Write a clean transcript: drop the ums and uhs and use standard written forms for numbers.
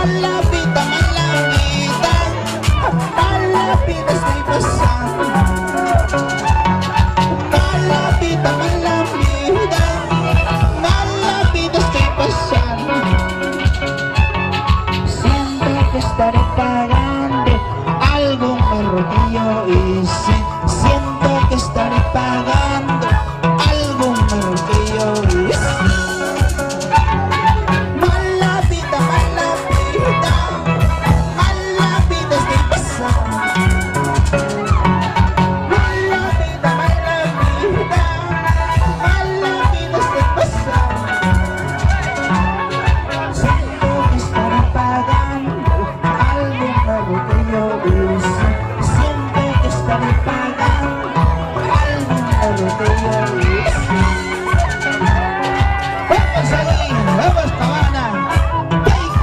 Mala vida, mala vida, mala vida estoy pasando. Mala vida, mala vida, mala vida estoy pasando. Siento que estaré pagando.